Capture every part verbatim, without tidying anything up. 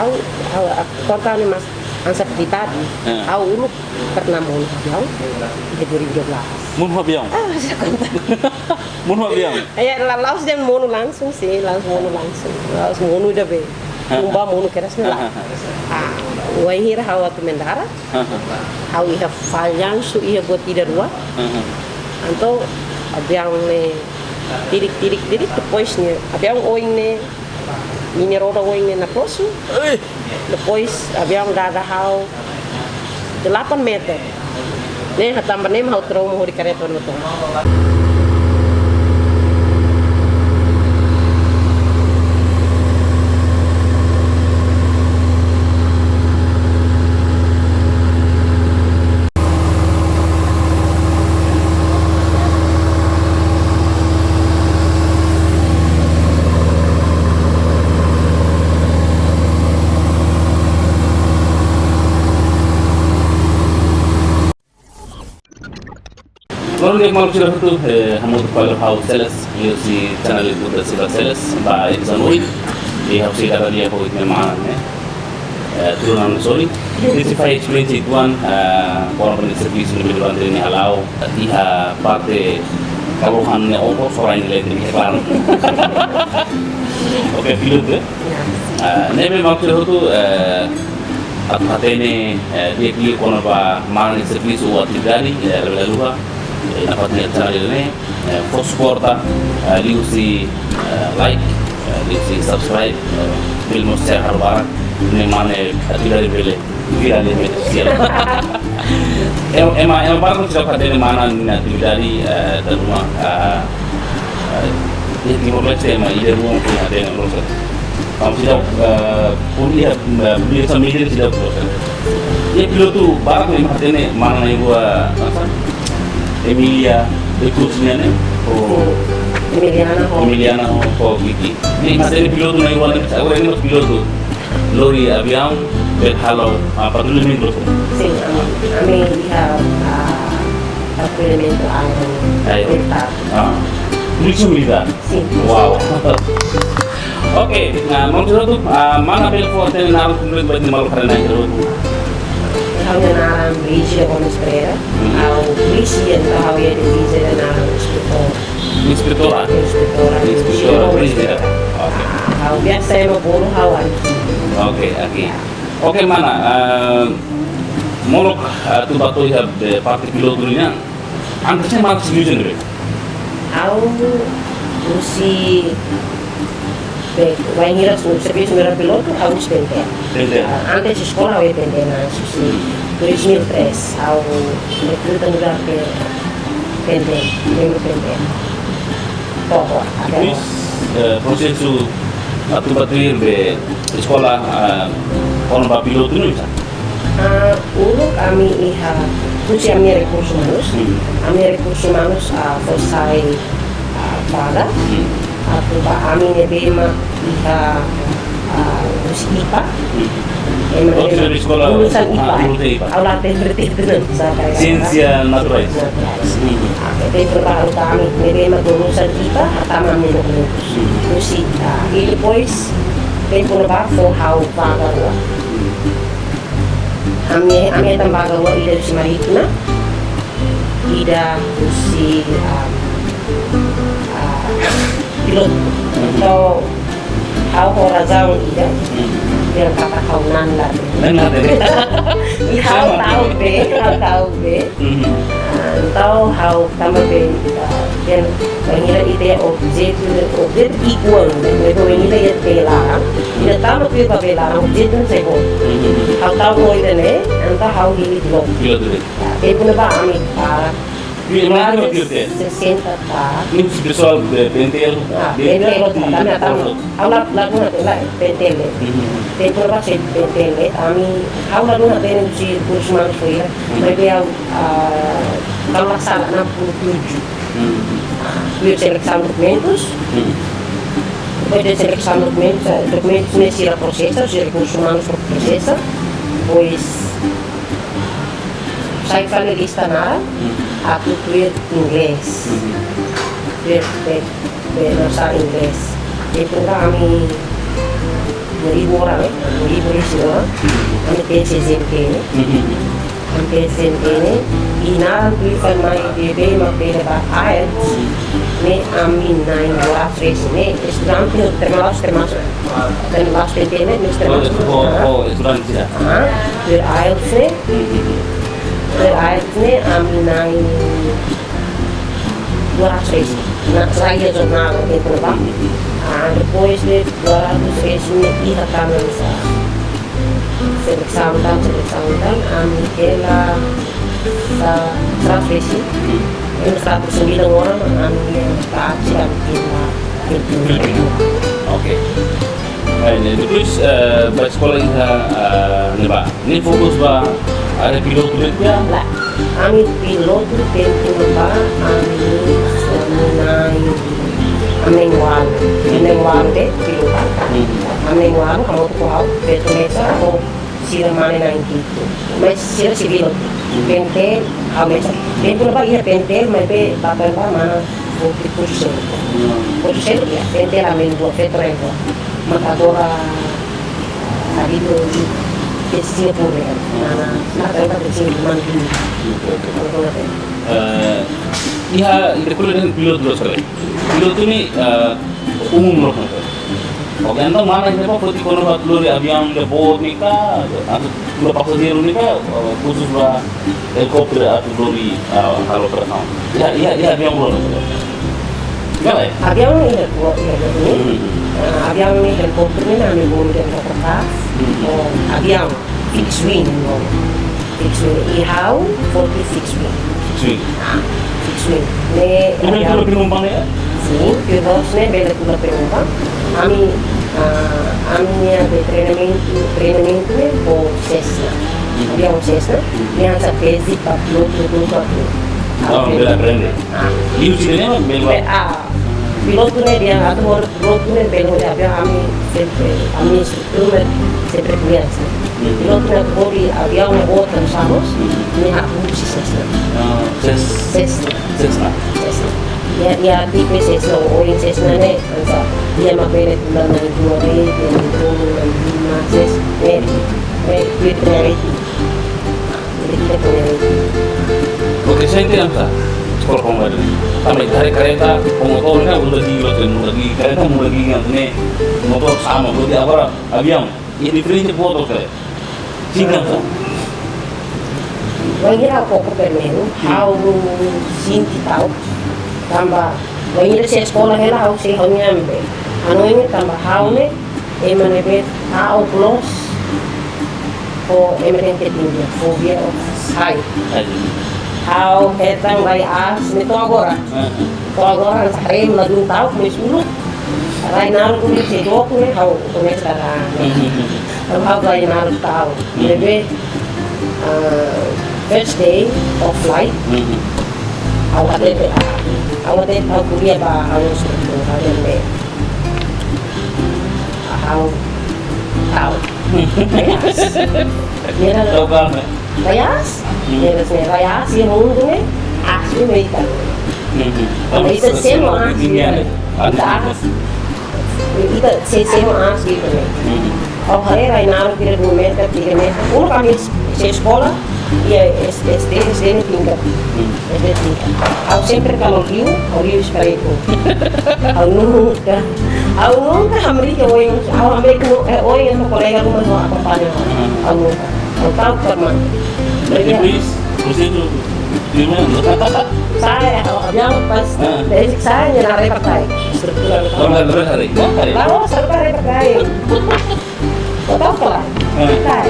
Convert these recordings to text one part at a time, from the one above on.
Ha'u, ha'u, ha'u konta ne'e mas hanesan pribadi. Ah. Ha'u uluk pernah monu aviaun iha dua ribu dua belas. Monu aviaun? Ah, ha'u konta. Monu aviaun? Iya, la-, la'ós de'it monu langsung sih, la'ós monu langsung. La'ós monu ida be. Ah. Tumba monu kedas ne'e lae. Ah, ah, ah. Ah, wainhira ha'u atu mendarat. Ah, ah. Ha'u iha fallansu iha buat ida rua. Ah, ah. Entaun aviaun ne'e tirik, tirik, tirik, depois ne'e aviaun oin ne'e, ninia roda oin ne'e naklosu. Eh. Depois aviaun dada ha'u delapan meter. Ne'e hatán ba ne'e mak ha'u trauma hodi kareta no to. Loron di'ak maluk sira hotu, eh, hamutuk fali ho ha'u Seles, liuhusi channel YouTube da Silva Seles, ba episode ohin, i ha'u sei dada lia ho ita-nia maun ne'e. Eh, turunan sori. Ita sei fai experience uitoan, eh, kona-ba nia servisu ne'ebé durante ne'e hala'o, iha parte kalohan ne'e opo, sorai ne'e leten iha klaran. Oke, pilotu, eh? Ya. Eh, ne'ebé maluk sira hotu, eh, atu hatene, eh, di'ak liu kona-ba maun nia servisu ou atividade, eh, labele haluha, eh, nafatin ita-nia channel ne'e, eh, fó suporta, eh, liuhusi, eh, like, eh, liuhusi subscribe, eh, bele mós share haruka barak, ne'e mak maun nia atividade bele virál iha média sosiál. Ema, ema, ema barak seidauk hatene maun nia atividade, eh, dala ruma, eh, eh, iha Timor-Leste ema ida rua mak hatene loos. Maibé seidauk, eh, ko'alia, eh, ko'alia hanesan mídia seidauk loos. Iha pilotu barak mak hatene maun nia rua, hanesan Emilia, de Cruz nian ne'e, ho Emiliana ho Emiliana ho, ho Vicky. Ne'e mak hatene pilotu na'in-rua ne'e, agora ne'e mós pilotu. Lori aviaun, bele halo, ah, patrullamentu loos. Sin, ami, ami iha, ah, patrullamentu aéreu. Aéreu. Militár. Ah. Polísia militár. Sin. Wow. Oke, nah, maluk sira hotu, ah, mana bele fó hatene naran kompletu ba ita-nia maluk sira hotu. Ha'u-nia naran Brigia Gomes Pereira. Hmm. Ha'u polísia, entaun ha'u iha diviza ida naran inspetór. Inspetór, ah? Inspetór, ah. Inspetór, Brigia. Oke. Ah, ha'u biasa ema bolu ha'u Aki. Oke, Aki. Oke, mana, eh, molok, eh, atu bá to'o iha, eh, parte pilotu nian. Antes ne'e mak servisu ne'ebé? Ha'u husi, be, wainhira servisu nu'udar pilotu, ha'u husi PNTL. PNTL. Ah, antes eskola ha'u iha PNTL, na husi dois mil e três, ha'u rekruta nu'udar be PNTL, membru PNTL. To'o, até. Depois, eh, prosesu atu bá tuir be eskola, eh, kona-ba pilotu ne'e oinsá? Ah, uluk ami iha, husi ami-nia rekursus umanus. Hmm. Ami-nia rekursus umanus, ah, fó sai, ah, vaga. Hmm. Atu ba ami ne'ebé mak iha, ah, husi IPA. Hmm. Ema, oh, ema sudah di sekolah. Lulusan IPA. Ah, lulusan IPA. Ha'u la hatene berarti itu nan, sa kayak siénsia naturais. Naturais. Hmm. Ah, jadi pertama kami ne'ebé mak lulusan IPA, hatama ami-nia dokumentus. Hmm. Husi, ah, i depois, tempu ne'ebá fó ha'u vaga rua. Hmm. Ami, ami hetan vaga rua, ida husi Marítima, ida husi, ah, ah, pilotu. Mhm. Entaun, ha'u ho razaun ida, mhm, dehan katak ha'u na'an la hatene. Na'an la hatene. I ha'u ta'uk be, ha'u ta'uk be. Mhm. Ah, entaun ha'u tanba be, ah, dehan bainhira ita objetu, objetu ikuan, ne'ebé bainhira iha bee laran, ita tama tuir ba bee laran, objetu ne'e sei boot. Mhm. Ha'u ta'uk ho ida-ne'e, entaun ha'u hili pilotu. Pilotu de'it. Ah, tempu ne'ebá ami, ah, imi, imi kuaze tuir de'it? Sesenta ta. Ne'e pesoál, eh, PNTL, ah, PNTL, PNTL, PNTL, kami atau, ha'u la, la dún hatene, PNTL. Mhm. Tempu ne'ebá sei PNTL, ami, ha'u la dún hatene husi rekursus umanus foin, mhm, maibé ha'u, ah, kalau nggak salah enam puluh tujuh. Mhm. Tuir selesaun dokumentus. Mhm. Depois de selesaun dokumentus, eh, dokumentus ne'e sira prosesa, sira rekursus umanus prosesa. Depois, sai fali lista naran, hmm, atu tuir inglés. Hmm. Tuir be, be, bahasa Inggris. Itu kan ami dua ribu orang, eh, dua ribu, Ami tenke S M T ne'e. Ami tenke S M T ne'e. I naran tuir fali mai bebé mak bele ba IELTS ne'e ami na'in dua ratus resin ne'e. Estudante termasuk, termasuk. Termasuk P T L, ne'e termasuk. Oh, oh, estudante ya. Ah, tuir IELTS ne'e. Tuir IELTS ne'e ami na'in dua ratus resin. Na, sai iha jornál ne'e, por favor. Ah, depois de dua ratus resin ne'e iha kanan sa. Selesaun tan, selesaun tan, ami hela sa, seratus resin. Ema seratus sembilan orang, ami yang tak akan hela. Oke. Eh, ne'e, depois, eh, ba eskola iha, eh, ne'ebá. Ne'e fokus ba área pilotu de'it ka? Lae, ami pilotu tempu ne'ebá, ami, ami na'in, ami na'in-ualu. Ami na'in-ualu de'it pilotu. Ami na'in-ualu, hamutuk ho ha'u, feto mesak, ho sira mane na'in-hitu. Mas sira sivíl. P N T L, ha'u mesak. Tempu ne'ebá iha P N T L, maibé papél ba mana, foti produsaun. Produsaun, ya, P N T L ami na'in-dua, feto na'in-dua. Mak agora, sabidu, ke sira pure, mana, na, na, na, ke sira mane. Oke, oke. Eh, iha, ita ko'alia dehan pilotu loos ka lae. Pilotu ne'e, eh, umum loos ka lae. Oke, entaun mana ita foti kona-ba lori aviaun ida boot ne'e ka, atu lori pasajeiru ne'e ka, eh, khusus ba helikópteru atu lori, eh, halo operasaun. Iha, iha, iha aviaun rua. Ka lae? Aviaun ne'e helikó-, helikópteru ne'e. Hmm. Ah, aviaun ne'e helikópteru ne'e ami bolu dehan rotorcraft. Hmm. Oh, aviaun fixed wing, no. Fixed wing. I ha'u foti fixed wing. Fixed wing. Ah, fixed wing. Ne'e, ne'e bele aviaun. Tula penumpang ya? Sin, pilotu ne'e bele tula penumpang. Ami, ah, ami-nia treinamentu, treinamentu ne'e ho Cessna. Hmm. Aviaun Cessna, ne'e hanesan basic ba pilotu, pilotu, pilotu. Oh, bele aprende. Ah. Liuhusi ne'e bele. Be-, ah, pilotu ne'e dehan atu hodi, pilotu ne'e bele hodi aviaun ami sempre, ami instrutór ne'e sempre koñese. Hmm. Pilotu ne'e hodi aviaun ne'e boot hanesan mós, hmm, ne'e hahú husi Cessna. Ah, Ces-, Cessna. Cessna. Cessna. Ya, ya, tipe Cessna, ohin Cessna ne'e, hanesan, ya, mak bele tula na'in-dua de'it, na'in-tolu, na'in-lima, Ces-, ne'e, ne'e, ne'e, ne'e, Oke, sente hanesan eskola pramugari. Tanba haree karreta, ho motór ne'e, uluk dagi, uluk dagi, karreta uluk dagi, ne'e, motór sama, uluk dagi agora, aviaun. Iha diferensa boot ka lae? Sente hanesan. Wainhira koko primeiru, hmm, ha'u sente ta'uk, tanba, wainhira sei eskola hela, ha'u sei ha'u-nia be. Anu ini tanba ha'u ne'e, ema ne'ebé ta'uk loos, ho ema ne'ebé ketinggian, phobia of height. Height. Ha'u hetan rai aas, ne'e to'o agora. Hmm. To'o agora, hanesan haree ema ladún ta'uk, mas uluk rai naruk uluk sei dook ne'e, ha'u komesa kalan. Hmm. Ha'u rai naruk ta'uk. Hmm. Ne'ebé, ah, first day of flight, hmm, ha'u hatete, ha'u hatete, ha'u ko'alia ba ha'u-nia instrutór, ha'u hatete, ha'u ta'uk. Rai aas. Nia dehan, ta'uk ka lae? Rai aas. Hmm. Nia dehan, rai aas iha mundu ne'e, aas ne'e ita. Hmm. Ita semo aas. Ita aas. Ita se-, semo aas ita ne'e. Hmm. Ha'u haree rai naruk tiga meter, tiga meter. Uluk ami sei eskola, iha S-, SD, SD ne'e tingkat. Hmm. SD tingkat. Ha'u sempre kalau liu, ha'u liu espera itu. Ha'u nunka, ha'u nunka hamriik oin, ha'u hamriik no, eh, oin ema kolega ruma no akompaña. Hmm. Ha'u nunka. Ha'u ta'uk, teman. Jadi, iya, please, terus itu, gimana? Sa'e, ha'u aviaun pas, ah, dari sa'e, nia haree pakai. Estrutura. Kalau nggak benar, haree. Nggak haree. Lalu, sa'e haree pakai. Kau tahu apa? Hmm. Kai.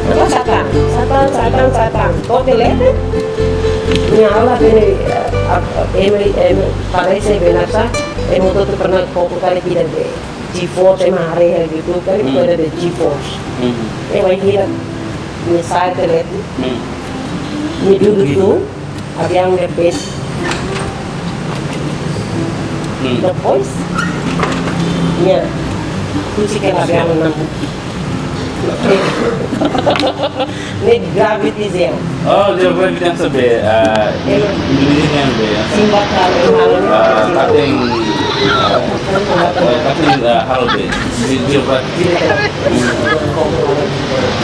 Kau tahu satan? Satan, satan, satan. Kau te lete? Nia aula bene, eh, ap-, ap-, eme, eme, parese bene sa, ema hotu pernah kau kali kita be. G-force, ema haree iha YouTube kan, hmm, itu ada di G-force. Hmm. Eh, wainhira nia sa'e te lete. Hmm. Nia dudu tu. Aviaun ne'e besi. Hmm. Depois, nia husik hela aviaun ne'e. Ne'e gravity zero. Oh, zero gravity hanesan be, ah, iya, Indonesia nian be, ya. Simbak halo, halo, ah, halo. Katen, ah, katen, ah, halo be. Zero gravity. Zero gravity. Hmm.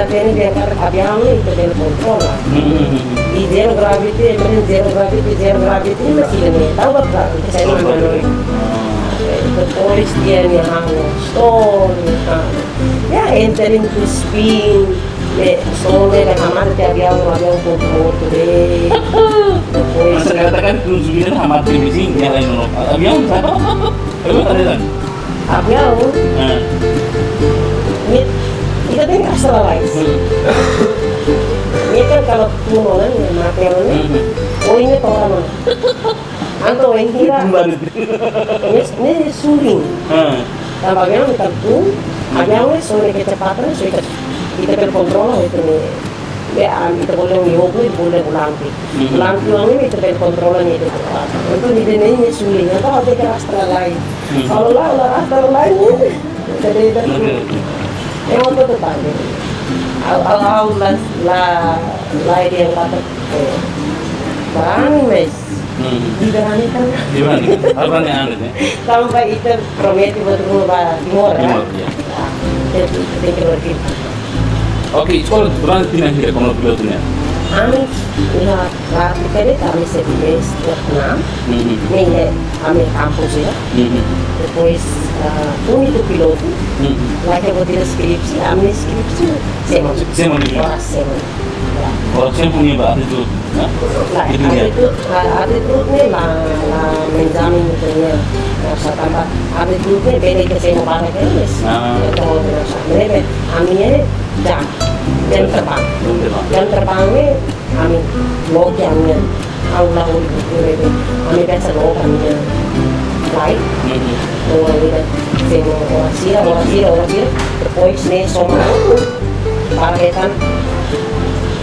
ita tene dehan katak aviaun ne'e ita bele kontrola. Hmm. I zero gravity, ema dehan zero gravity, zero gravity, mas ida-ne'e tau ba pra, ita sai mano. Depois dia ni hang, stone, ah. Ya, entering to spin, be, stone, be, hamada tiha aviaun, aviaun kontrola, be. Depois. Mas katakan, tu subiran hamada tiha besi, ya, lain, no. Aviaun, sa? Aviaun, ada, kan? Aviaun. Ah. Ni, ita tenke rasta lalais. Hmm. Ni kan kalau tun ona, ni mate ona, ni. Hmm. Oh, ini toran ona. Entaun, wainhira. Tun balik. Ni, ni suling. Ah. Tanba aviaun ita tun, aviaun ne'e soe kecepatan, soe ke, ita bele kontrola, ita-nia, be, ah, ita bolu iha oku, ita bolu lampu. Hmm. Lampu ne'e ita bele kontrola, ni ita. Entaun, ni ida-ne'e ni suling, entaun, ita tenke rasta lalais. Hmm. Kalau la, la rasta lalais, ni. Jadi, itu. Oke. Yang untuk depan. Au, au, au, la, la, la, yang kata, eh, berani, mes. Hmm. Diberanikan. Diberani. Harus berani anu, ya. Tanba ita promete buat rumah ba Timor, ya? Timor, ya. Ah, jadi, tenke berpikir. Oke, eskola durante tinan hira kono pilotu ne'e? Ami, iha, berarti kali kami sebelas, enam. Hmm. Ne'e, ami kampus, ya. Hmm. Depois, ah, UNITU pilotu, hmm, laiha buat ida skripsi, ami skripsi, semo. Semo ni. Wah, semo. Ora sempre nia ba atitude, né? Lae, itu dia. Atitude, ah, atitude ne'e la, la menjamin ita-nia, ah, sa tanba atitude ne'e bele ita semo para ke, yes. Ah. Entaun, sa, ne'ebé, ami ne'e jam, jam terbang. Jam terbang. Jam terbang ne'e, ami loke ami-nia, au la uri, uri, uri, ami biasa loke ami-nia flight. Mhm. Oh, ida, semo, oras hira, oras hira, oras hira. Depois ne'e soma para hetan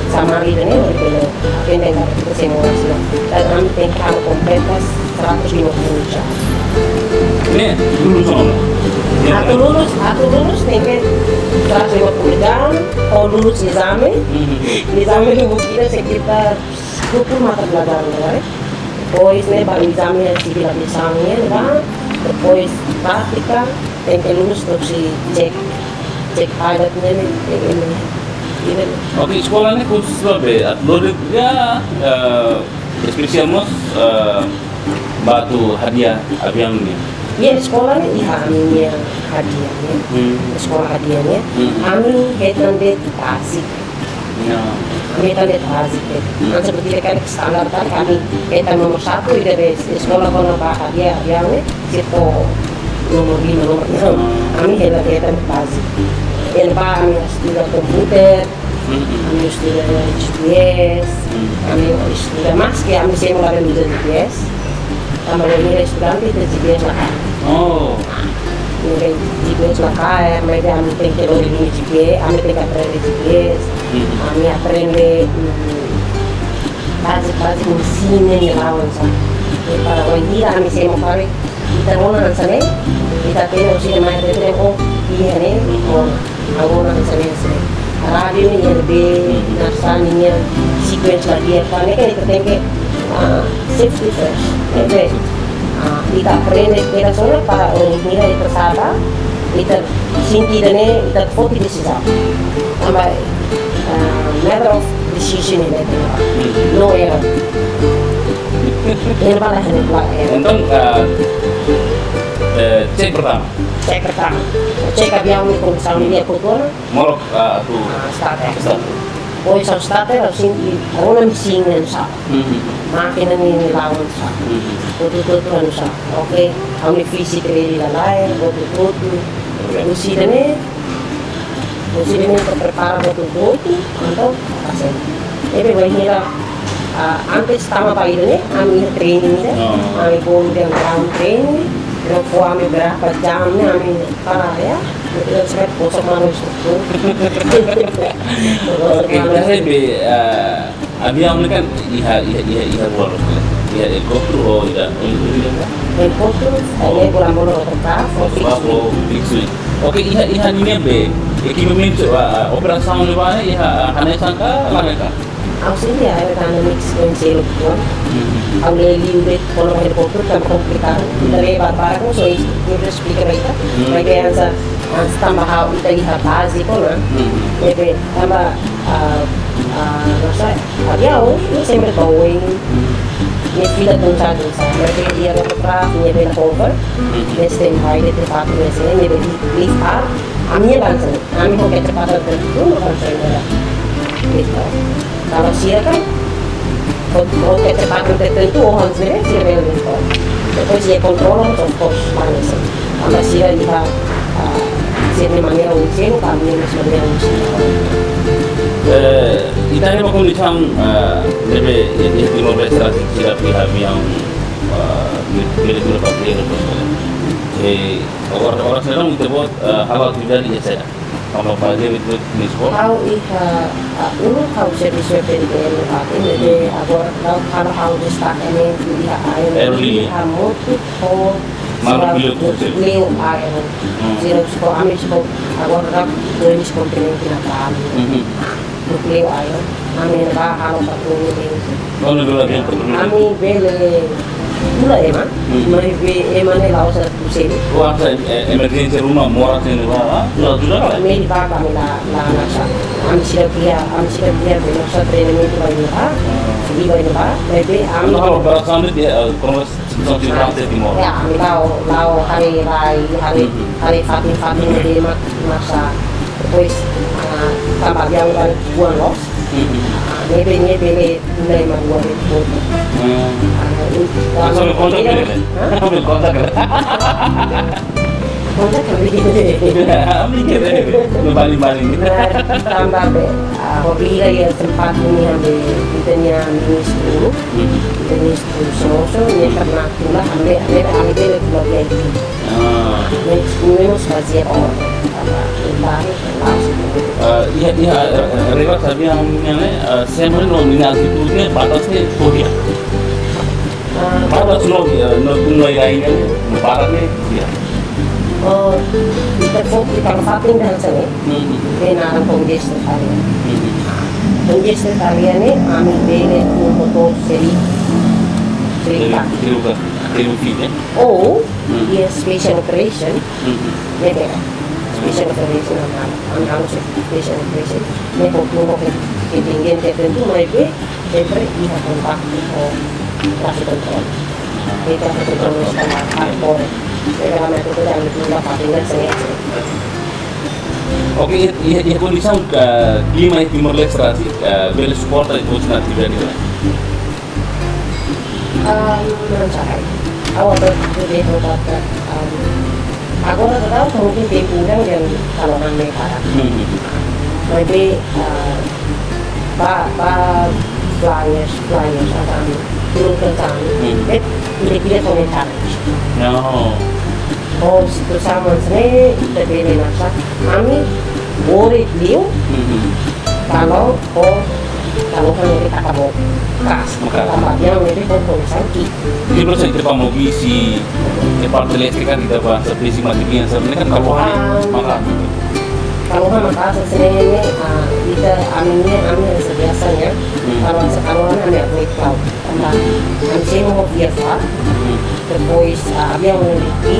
samari ida-ne'e, uri bele, pendek, semo, oras hira. Dan ami tenke halo kompleta seratus lima puluh jam. Ne'e, lulus ona? Atu lulus, atu lulus tenke seratus lima puluh jam, ou lulus ezame. Mhm. Ezame ne'e mungkin sekitar dua puluh mata pelajaran, ya. Depois ne'e baru ezame sivil aviasaun ne'e, ba. Depois prátika, tenke lulus, terus si cek, cek pilot ne'e, ne'e, ne'e, ne'e. Oke, eskola ne'e khusus ba be, atu lori, ya, eh, espesiál mós, eh, ba atu hadi'a aviaun ne'e. Ya, eskola ne'e iha ami-nia hadi'a ne'e. Hmm. Eskola hadi'a ne'e. Hmm. Ami hetan de'it basic. Ya. Ami hetan de'it basic, ya. Hmm. Maibé seperti dekat standar tadi kami hetan nomor satu, ida be eskola kona-ba hadi'a aviaun ne'e, sira fó nomor lima, nomor enam. Hmm. Ami hetan, hetan basic. Iha ne'ebá ami estuda komputer, hmm, ami estuda G P S, hmm, ami estuda, maske ami semo la bele uza G P S. Tanba bainhira estudante ita G P S la kaer. Oh. Ita G P S la kaer, maibé ami tenke lori duni G P S, ami tenke aprende G P S, hmm, ami aprende, mm, basic, basic mesin ne'e, lawan sa. Para bainhira ami semo karik, ita rona hanesan ne'e, ita tene orsida mai ita tene, oh, iha ne'e, oh. Agora hanesan ne'e, hanesan ne'e. Rádiu ne'e iha ne'ebé, hanesan ne'e, sequence la di'ak, ne'e kan ita tenke, ah, safety first. Ne'ebé, ah, ita aprende kedas ona para bainhira ita sa'e, ita sente ida-ne'e, ita foti desizaun. Tanba, ah, matter of decision ne'e, no error. Ne'e ba la, ne'e ba la error. Entaun, ah, eh, cek pertama. Cek pertama. Cek aviaun nia kondisaun nia kontona. Molok, ah, atu. Ah, starter. Starter. Depois ha'u starter, ha'u sente, ha'u-nia mesin ne'e sa'e. Mhm. Mákina ne'e, ne'e la'o sa'e. Mhm. Hotu-hotu anu sa'e. Oke, ha'u-nia fízika ready lalais, hotu-hotu. Orsida ne'e, orsida ne'e ita prepara hotu-hotu, entaun, hanesan ne'e. Ne'ebé bainhira, ah, antes tama ba ida-ne'e, ami iha training ida. Oh. Ami bolu dehan ground training, Não fui a meu grapa, já, minha amiga, para, é? Eu espero que possa mais. Oke, ita haree be, ah, aviaun ne'e kan iha, iha, iha, iha rua loos, iha helikópteru ho iha, helikópteru, iha bolan-bolan rotorkraf, ho fixed wing. Oke, iha, iha ninia be ekipamentu, ah, ah, operasaun ne'ebá ne'e iha, ah, hanesan ka, lae ka? Ha'u sente iha aerodinamics koñesidu. Ha'u lee liu de'it kona-ba helikópteru, tanba komplikadu. Ita lee barbarak, so, instruktores esplika ba ita. Maibé hanesan, hanesan tanba ha'u ita iha baze ona. Maibé tanba, ah, ah, nossa, aviaun, nia sempre Boeing, nia fila tun sa, tun sa. Maibé iha rotorkraf, nia bele hover, nia standby de'it, fatin nia sini, nia bele lift up, ami-nia bansa, ami ho kecepatan tertentu, no bansa ini ada. Lift up. Kalau sira kan, ho, ho kecepatan tertentu, oh, harus bele, sira bele lift up. Depois iha kontrola, of course, bansa. Tanba sira iha, ah, sira-nia maneira un selu, kami-nia mós maneira un selu. Eh, ita haree ba kondisaun, eh, ne'ebé, eh, eh, Timor-Leste rasik sira iha aviaun, eh, mi-, militár patrullu, eh, oras, oras ne'e ita-boot, eh, halo atividade iha saida? Halo faze atividade iha eskola? Ha'u iha, ah, uluk ha'u servisu P D L, tapi ne'ebé agora ha'u, ha'u, ha'u destaka ne'e iha aerolinha. Aerolinha. Hamutuk ho Malu sira pilotu, Grupu sira. Leo Aero. Hmm. Sira suku, ami suku, agora ha'u dois komponente na Bali. Mhm. Grupu Leo Aero. Ami ba halo patrullu de'it. Oh, ne'e dua lagi yang patrullu. Ami bele, dua ema, hmm, maibé ema ne'e la'ós atu selu. Oh, hanesan, eh, emerjénsia ruma, moras ne'e ba, ah, dua, dua lah. Ami ba kami la, la, la sa. Ami sira kria, ami sira kria, bele sa treinamentu ba iha ne'ebá, hmm, sigi ba iha ne'ebá, maibé ami. Anu, kalau perasaan dia, eh, kurang São Timor. Ya, ami la'o, la'o haree rai, haree, mhm, haree fatin-fatin ne'ebé mak, mak sa. Depois, ah, tanba aviaun kan voan loos. Mhm. Ah, ne'ebé, ne'ebé le, mulai mak voan de'it. Hmm. Ah, i, ah, sampai kontak ne'e? Hah? Sampai kontak ne'e? Kontak kami. Ami kira, balik-balik. Nah, tanba be, ah, hobi la ya sempat ini ambil, kita ni ambil sepuluh. Hmm. Ita-nia instituisaun, nia pernah tula, ami, ami, ami bele tula V I P. Ah. Nia, nia mós fazia hora. Apa, ita, ita, Eh, iha, iha, eh, eh, rela sabi yang, yang, eh, sema no ninia altitude ne'e batas ne'e kodia. Ah. Batas no, eh, no, no, lain, lain, no batas ne'e kodia. Oh, ita fó, ita fatin dan sini. Hmm. Ita naran congested area. Hmm. Congested area ne'e, ami bele tun motor seri, seri. Seri, seri ka, seri fit, eh? Oh, hmm, iha special operation. Hmm. Ne'e bele. Special operation, ami, ami halo special operation. Ne'e fó tun ke, ke tinggi, ke tentu, maibé, sempre iha kontaktu ho traffic control. Iha traffic control mós tanba hardcore. Jadi, kalau mereka itu jangan lupa fatin dan sini. Oke, iha, iha, iha kondisaun, eh, klima iha Timor-Leste, eh, bele suporta ita-nia atividade ne'e? Ah, não sei. Ha'u atu bele hotata, ah, agora daudaun mungkin tempu udan dehan kalohan ne'e para. Hmm. Maibé, ah, ba, ba flyers, flyers, atau pilot kencang. Hmm. Eh, tidak, tidak komentar. No. Oh, situasaun ne'e, ita bele nasa. Ami, worry liu, hmm, kalau, oh, kalau kan ne'e taka bo. Kas. Maka. Tanba aviaun ne'e ho kondisaun ki'ik. Di proses kita mau isi, ke parte leste kan kita bahas, seperti si mati biasa, ini kan kalau hari, ah, maka. Kalau kan maka sebenarnya, ah, ita, ami ne'e, ami rasa biasanya, hmm, kalau sekarang ami avoid cloud. Tanba ami semo ho V F R. Hmm. Depois, ah, aviaun ne'e liki,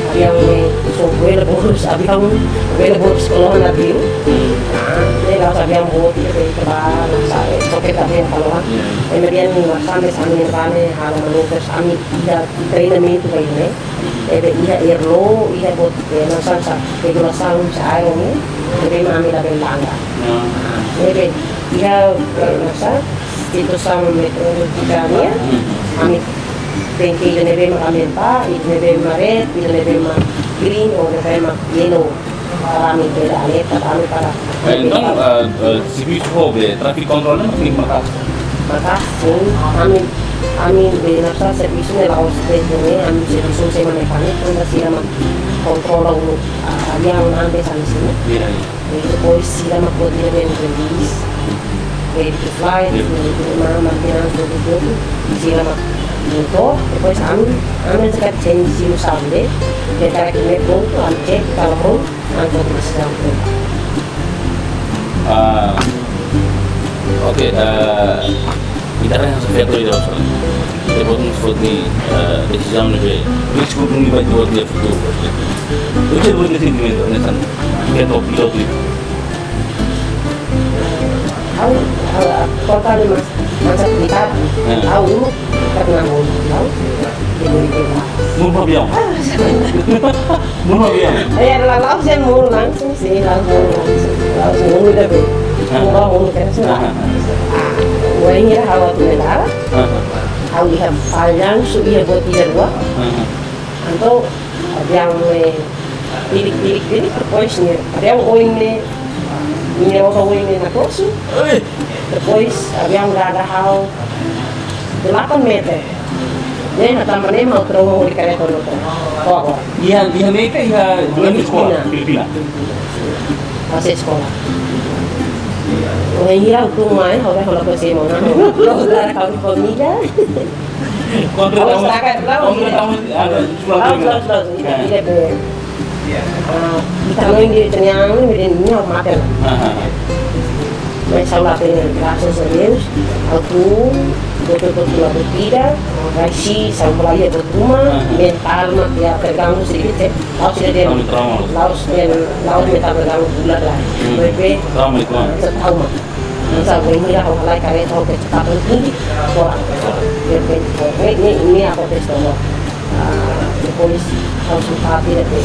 aviaun ne'e so bele burus, aviaun bele burus kalohan na biu. Hmm. Ah, ne'e la'ós aviaun boot, ne'e bele kaba, na sa, eh, so ke aviaun kalohan. Ya. Kemudian, na sa, mes ami ne'e bele halo manobras, ami iha treinamentu ba ne'e. Ne'ebé iha airlock, iha buat, eh, na sa, sa, regulasaun sa aero ne'e, ne'ebé mak ami labele langgar. Ya. Ah, ne'ebé iha, eh, na sa, situasaun meteorolójika nian, hmm, ami tenke ida ne'ebé mak aumenta, ida ne'ebé mak red, ida ne'ebé mak green, ou ne'ebé mak yellow. Para ami bele alerta, para ami para. Eh, entaun, eh, eh, servisu ho be, traffic control ne'e mak maka'as? Maka'as, sin. Ami Ami be nasa servisu ne'e la'ós be ne'e, ami servisu sira mak mekanik, entaun sira mak kontrola uluk, ah, aviaun antes ami sini. Iya, iya. Depois sira mak buat ida-ne'ebé release, ready to fly, iya, depois mak maintenance, tudu, tudu. Sira mak motor, depois ami, ami sekat change sira sabe, depois ami prontu, ami cek, kalau prontu, ami foti desizaun prontu. Ah, oke, eh, ita kan harus veto ida soal. Ita buat harus foti, eh, desizaun ne'ebé. Risku pun dibuat buat dia futuru. Itu buat sentimentu, nesan. Veto pilotu. Ha'u, ha'u, ha'u, kota ni mas, masa kita, hmm, ha'u uluk, karena mau tahu, di dua ribu lima belas. Murah biang. Ah, sebenarnya. Murah biang. Eh, la-, langsung murah langsung sih, langsung murah langsung. Langsung murah udah be. Hmm. Murah murah kan semua. Hmm. Ah, wah, ini lah ha'u tu menara. Hmm. Ha'u iha panjang su iha buat ida dua. Hmm. Entaun, aviaun ne'e tilik-tilik-tilik, depois ne'e, aviaun oin ne'e, minha outra oin ne'e na korsu. Oi. Depois, aviaun dada ha'u delapan meter. Ne'e, na tanba ne'e, ha'u trauma hodi kareta no trauma. Kau agora. Iha, iha ne'e ka, iha, iha Filipina. Filipina. Filipina. Fase eskola. Ohin hira ha'u tun mai, ha'u bai hola ko se mo na. Ha'u dada ha'u família. Kontra tamu, kontra tamu, ada, laos, laos, laos, ita, ita be, ah, ita no indi teniang, mi den nyo maten. Aha. Mas ha'u la tene, graças a Deus, ha'u tun, doutór doutór la berpida, raisi, ha'u la iha buat ruma, aha, mental mak ya terganggu sedikit, eh. Laos ida den, trauma, trauma. Laos den, laos mental terganggu bulat lah. Hmm. Bebe, trauma itu, ah, trauma. Masa bainhira ha'u halai kareta ha'u kecepatan tinggi, korak. Dia pe-, korak. Ne'e, ne'e, ne'e akontese to'o. Ah, depois ha'u sempat tidak be,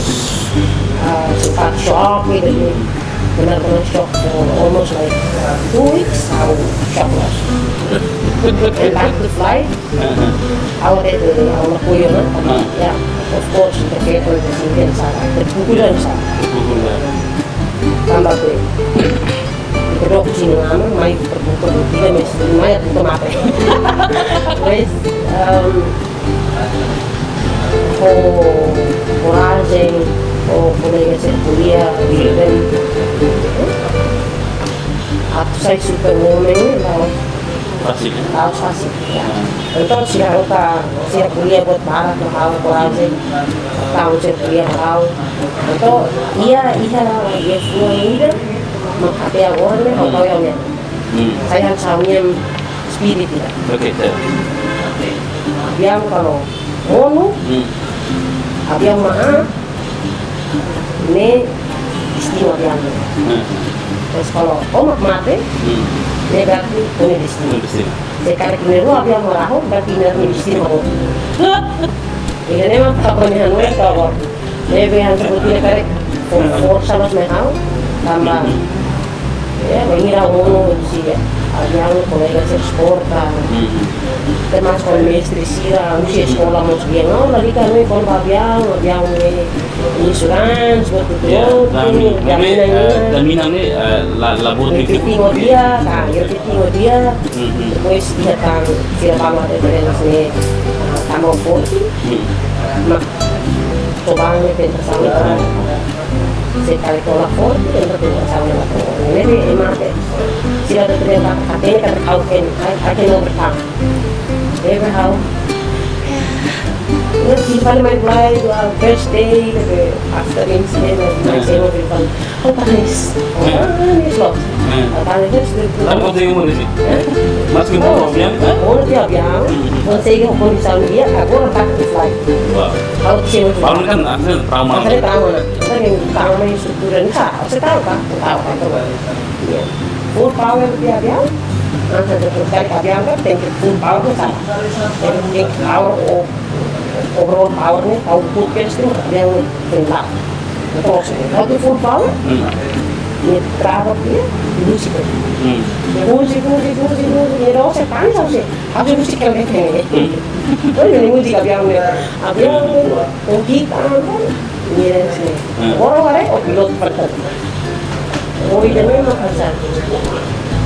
ah, sempat shock, tidak be, benar-benar shock for almost like two weeks, ha'u shock loss. And back to flight, ha'u ada itu, ha'u nak kuyun, ah. Hmm. Ya, of course, the fear is intense, ah, terpukul dan sa. Terpukul dan. Tanba be, kedok sini lama, mai terbuka, tidak mes, mai terbuka mata. Mas, em, ho korajen, ho kolega sira ko'alia, sira-nia, atu sai super woman, la'ós, fasil, ya? La'ós fasil, ya. Hmm. Entaun, sira rota, sira ko'alia buat barak, no ha'u korajen, tau sira ko'alia ha'u. Entaun, iha, iha, iha semua ida, mak até agora ne'e, ha'u, hmm, tau iha ne'e. Hmm. Sai hanesan ha'u-nia spirit ida. Oke, ya. Aviaun kalau monu, hmm, aviaun mak, ah, ne'e destinu aviaun. Hmm. Terus kalau ó mak mate, hmm, ne'e berarti ó-nia destinu. Ó-nia destinu. Se karik ne'e rua aviaun mak rahun, berarti ne'e ó-nia destinu mak rahun. Ida-ne'e mak apa nih anu ya, kalau ne'ebé hanesan buat ida karik fo-, forsa loos mai ha'u, tanba, ya, bainhira ha'u monu husi aviaun, kolega sira suporta, termasuk mestre sira, husi eskola mós dehan, oh, lalika ne'e kona-ba aviaun, aviaun ne'e insurance, buat itu, ya, oh, dami-, itu, dami-, jaminan eh, ini. Jaminan ne'e, eh, la, la buat itu. Itu tinggal dia, kan, itu tinggal dia. Hmm. Depois iha tan, sira balu até terus ne'e, ah, tanba forte, hmm, mak coba ne'e tentasaun, ah, se karik la forte, entaun tentasaun la forte. Ne'ebé ema até, sira até ternyata, até ne'e katak ha'u can, I, I can overcome. Ne'ebé ha'u, ya, sira fali mai flight, dua first day, ne'ebé after incident, mai, hmm, sira fali. Ha'u tangis. Hmm. Tangis loos. Hmm. Ha'u tangis loos. Tapi konsege monu sih? Hah? Maski monu, oh, aviaun, hah? Monu tiha aviaun. Hmm. Konsege ho kondisaun di'ak, agora back to flight. Wow. Ha'u tangis loos. Balu kan akhirnya trauma. Akhirnya trauma ona. Kan yang trauma yang struktur dan sa, saya tahu kan? Tahu kan? Tahu. Iya. Full power tiha aviaun. Nah, saya terus cari aviaun kan, thank you, full power kan sa. Thank you, power of overall power ne'e, output ke itu, dia yang benar. Terus, waktu full power, hmm, ne'e trava dia, musik. Hmm. Musik, musik, musik, musik, ne'e, terus saya tangis, saya, saya musik kalau kayak gini. Hmm. Oh, ini musik aviaun ne'e. Aviaun ne'e, oh, kita, ne'e, sih. Hmm. Orang ada, oh, pilot, pilot. Oh, itu memang kan sa.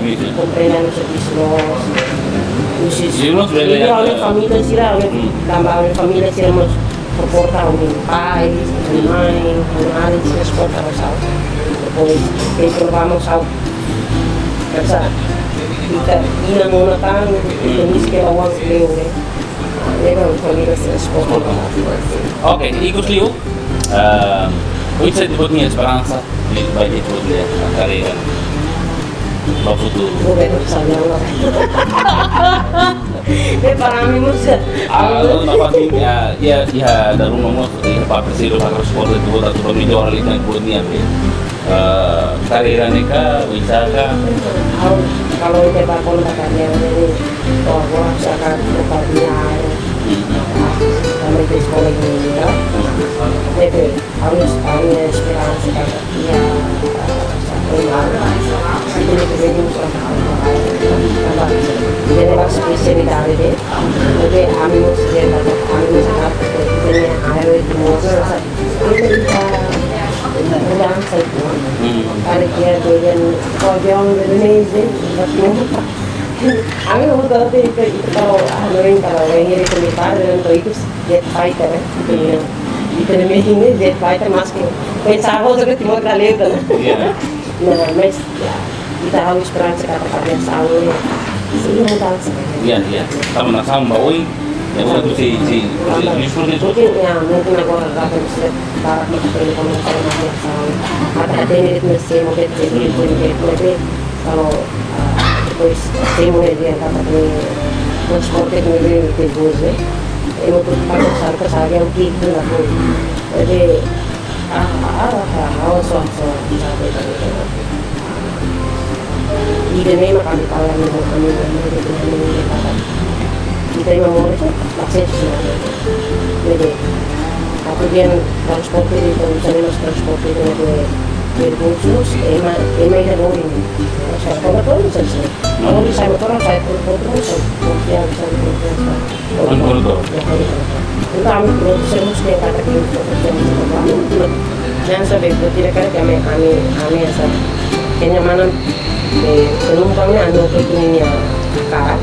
servisu. Komprende ami-nia servisu loos. Husi, Yu nos bele, ami-nia família sira, ami, hmm, tanba ami-nia família sira mós suporta ami-nia pai, ami-nia mãe, ami-nia alin sira suporta ha'u. Depois, tempu ne'ebá mós ha'u, ita, ita inan ona tan, ita, hmm, miski la wan leu, eh. Ami-nia família sira suporta. Ok, ikus liu, ah, oinsá ita-boot nia esperansa, liu ba ita-boot nia karreira ba futuru. Governu sabe Allah. Be para ami mós. Ah, lalu dapat ni, ah, ya, ya, dalam mós, ya, Pak Presiden, Pak Respon, itu, atau pemimpin orang lain yang buat ni, apa ya? Eh, karreira ne'e ka, oinsá ka? Ha'u, kalau ita ba konta karreira ne'e, oh, ha'u saka buka dunia air. Hmm. Ah, kami ke sekolah ini, ya. Jadi, ha'u, ha'u-nia esperansa ka, ya, satu hal, itu lebih kurang hal. Apa? Jadi, pas spesialidade, jadi, ami mós, jadi, ami mós sangat, jadi, air itu mós, mudansa itu. Hmm. Para dia doyan kodiong Indonesia, tapi ami butuh apa itu, itu kalau anu yang kalau yang ini komentar dan kalau itu jet fighter, eh. Hmm. Itu namanya ini jet fighter maski. Pensava que Timor Galego, né? Iya. Nah, mas, ya, ita ha'u esperansa katak padean saúde, sira mudansa. Iya, iya. Tanba nasaun ba oin, ya, satu si, si, si, si, si, si, si. Mungkin, ya, mungkin agora dá para ser para kita ter como ser padean saúde. Até tem medo de ser, mungkin ser, mungkin ser, mungkin ser, kalau, ah, depois, tem uma ideia, tá, para ter Transporte ne'ebé ita uza, ema hotu pakai sarka sabe o que que la foi. Ede, ah, ah, ah, ah, ah, so, so, so. Ida-ne'e mak ami palan, ami, ami, ami, ami, ami, ami. Ita ema moris, akses sih. Jadi, aku dia transporte di, kalau misalnya mas transporte di, di, di khusus, ema, ema ida dua ini. Saya kalau betul, saya sih. Kalau bisa betul, saya betul, betul, saya betul, saya betul, saya betul. Betul, betul. Entaun, ami produsir mós ne'e katak ami produsir mós ne'e ami. Hanesan be, buat ida karik ami, ami, ami hanesan. Kenyamanan, eh, penumpang ne'e anu ke ini nia karak.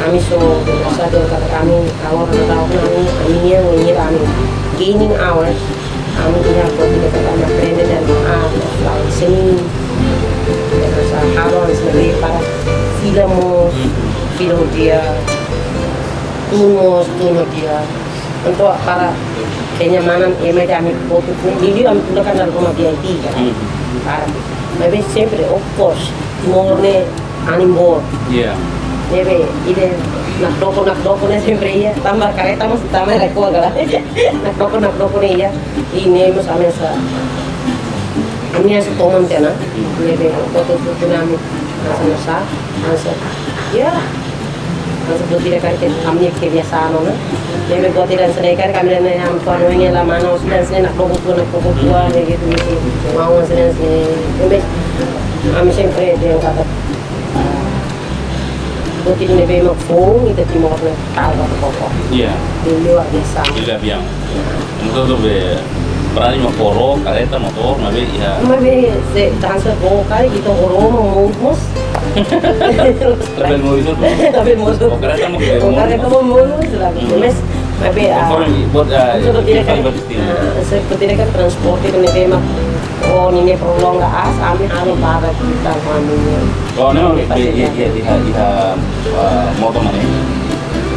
Ami so, biasa dia katak ami, awal dah tahu ami, ami nia, nia ami. Gaining hours, ami iha buat ida katak ami aprende dan, ah, lain seni. Hanesan halo hanesan be para fila mós, fila dia. Tun mós, tun mós dia. Entaun para kenyamanan ema ida ami hotu ne'e, liuliu ami tun kan dalam rumah V I P kan. Hmm. Para. Maibé sempre, of course, Timor ne'e anin boot. Iya. Ne'ebé, ida nakdoko, nakdoko ne'e sempre iha, tanba kareta mós tanba rekoa kala. Nakdoko, nakdoko ne'e iha, i ne'e mós ami hanesan, ami hanesan toman tiha ona, ne'ebé, hotu-hotu ne'e ami hanesan, hanesan, hanesan, ya, hanesan buat ida karik ami kebiasaan ona. Ne'ebé buat ida hanesan ne'e karik ami ne'e ami fanu nya la mano, hanesan ne'e nakdoko tua, nakdoko tua, ne'e gitu, gitu. Mau hanesan ne'e, ne'ebé, ami sempre dehan katak, ah, buat ida ne'ebé mak foun, ita Timor ne'e tau ba koko. Iya. Di luar biasa. Di luar biasa. Entaun atu be berani mak fó ró, kareta, motór, maibé iha. Maibé se dansa go kai, ita ho ró mós mós. Tapi mau itu. Tapi mau itu. Oh, kareta mau ke. Oh, kareta mau mós lah. Hmm. Mes, maibé, ah, Orang buat, ah, itu tidak kan, buat istilah. Ah, se tidak kan transporte ne'ebé mak, oh, ninia prolonga aas, ami halo para kita kami. Oh, ne'e, be, iya, iya, iya, iya, ah, moto mana?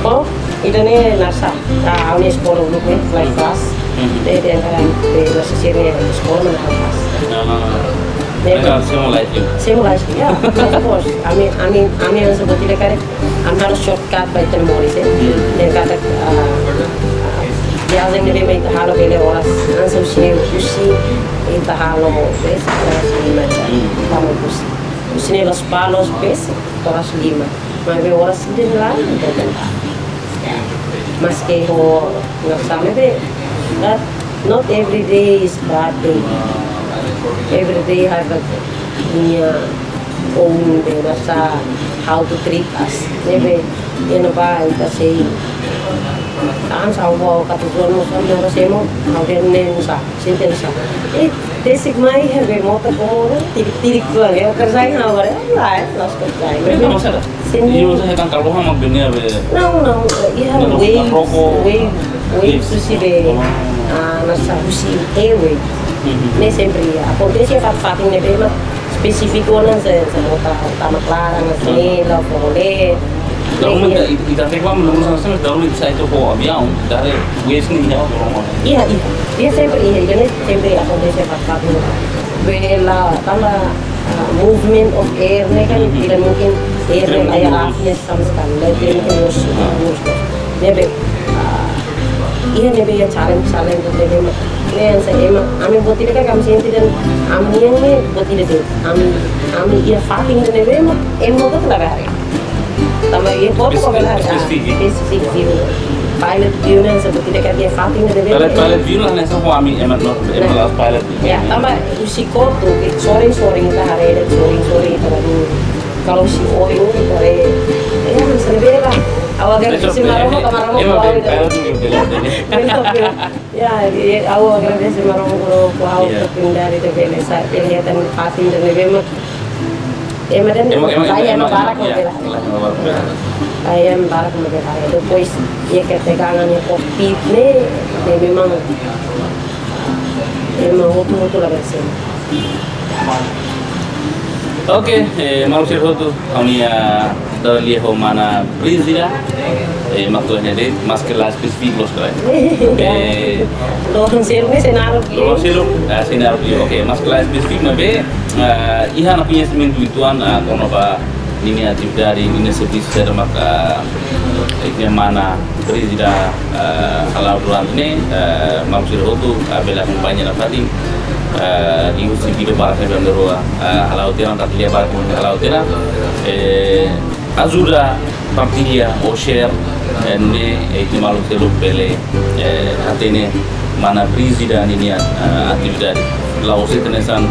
Oh, ida-ne'e hanesan, ah, ami eskola uluk ne'e, fly fast. Mhm. Dehan katak, dehan hanesan sira-nia eskola mana fly fast. Ah, Dehan mereka semua live juga. Semua live, ya, of course. Ami, ami, ami hanesan buat ida karik, ami halo shortcut ba ita-nia moris, eh. Hmm. Dehan katak, ah, ah, viajen ne'ebé mak ita halo bele oras, hanesan husi ne'e, husi ita halo, bes, oras lima, Hmm. tama husi. Husi ne'e Lospalos, bes, oras lima. Maibé oras ida-ne'e lain, maske ho, nggak sama be, but not every day is bad day. Every day have a, ninia own be, hanesan how to treat us. Ne'ebé, iha ne'ebá, ita sei, hanesan ha'u katak tuan mós ami ora semo, ha'u dehan ne'e hanesan. Sentensa. Eh, tesik mai, eh, be mota komo, tirik-tirik tu lagi. Kerjain apa, eh? Lah, eh, los kerjain. Beta masa ada? Sini. Iya, saya kan kalau sama dunia be. Não, não, iha Não, wave, rokok. Wave, wave Wave. Susi be. Oh. Ah, hanesan husi airway. Mhm. Ne'e sempre iha. Akontese fatin-fatin ne'ebé mak espesífiku ona se, se mota, tama klaran, se, Mhm. la, pole. Lalu Iya. menta, i, i tafek ba menurut saya, saya dalam itu saya itu ho aviaun, dari wave ne'e ya, orang mana. Iha, iha. Iha sempre iha, iha ne'e sempre akontese fatin-fatin. Bela, tanba, ah, movement of air ne'e kan Mhm. tidak mungkin air Tidak ne'e mungkin kayak lurus. Avian sama sekali. Tidak Iya. mungkin lurus, Ah. lurus. Ne'ebé, ah, iha ne'ebé iha challenge, challenge ne'ebé mak. Ne'e hanesan ema, ami buat ida karik ami sente dehan, ami nian ne'e buat ida de'it. Ami, ami iha fatin ida ne'ebé mak, ema hotu la bele haree. Tanba iha hotu Spes-, bele haree, ah, specific. Specific view. Pilot view ne'e hanesan buat ida karik iha fatin ida ne'ebé Pilot, mak. Pilot view lah, hanesan ho ami, ema no, ema Nah. la pilot. Ya, tanba husi kotuk, sorin-sorin ita haree, sorin-sorin ita haree. Kalau husi oin ita haree, ya, hanesan ne'ebé lah. Ha'u agradese Maromak, Maromak Ema mau be, itu. Pilot dulu, pilot ini. Betul, betul. Ya, ya, ha'u agradese Maromak, Maromak, ha'u Iya. oportunidade de bele sai, bele hetan fatin ida ne'ebé mak. Ema dehan, Ema, ema, ema, saya ema, ema barak ya, bela. Lah, ema barak bela. Saya barak bela. Depois, iha ketegangan iha covid ne'e, ne'e memang, ema hotu-hotu la bele semo. Oke, eh, maluk sira hotu, ha'u-nia, ah, dada lia ho mana Priscila, eh, mak tuan jadi, maske la spesifik loos ka lae. Eh, Loron seluk ne'e senáriu ke? Loron seluk, ah, senáriu ke. Oke, maske la spesifik, maibé, ah, iha ona koñesimentu uitoan, ah, kona-ba ninia atividade, ninia servisu saida maka, ah, Ne'e mana Brígida, eh, hala'o durante ne'e, eh, maluk sira hotu, eh, bele akompaña nafatin, eh, liuhusi vídeo barak ne'ebé ami rua, eh, hala'o tiha ona, ita ko'alia barak ne'ebé hala'o tiha ona, eh, ajuda partilla ou share, eh, nune'e, eh, ita-nia maluk seluk bele, eh, hatene mana Brígida ninia, eh, atividade. La'ós ita hanesan,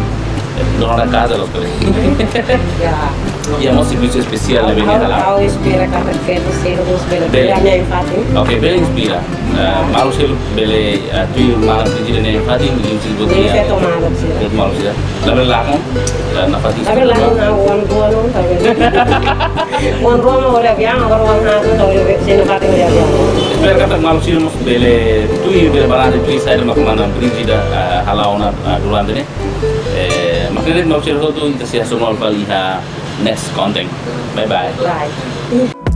eh, dona da casa, la'ós karik. Ya. Ya, mós servisu espesiál ne'ebé nia hala'o. Ha'u espera katak feto sira mós bele, bele, bele ami-nia fatin. Oke, bele inspira. Eh, maluk sira bele, eh, tuir mana Brígida nia fatin, liuhusi buat ne'e. Feto maluk sira. Feto maluk sira. Labele lakon, eh, nafatin. Labele lakon, na oan rua no, talvez. Oan rua mak hodi aviaun, agora oan haat mak hodi aviaun, sei nafatin hodi aviaun. Espera katak maluk sira mós bele tuir, bele bá haree tuir saida mak mana Brígida, eh, hala'o ona, eh, durante ne'e. Eh, mak ne'e de'it maluk sira hotu, ita sei hasoru malu fali iha next content. Bye bye. Bye.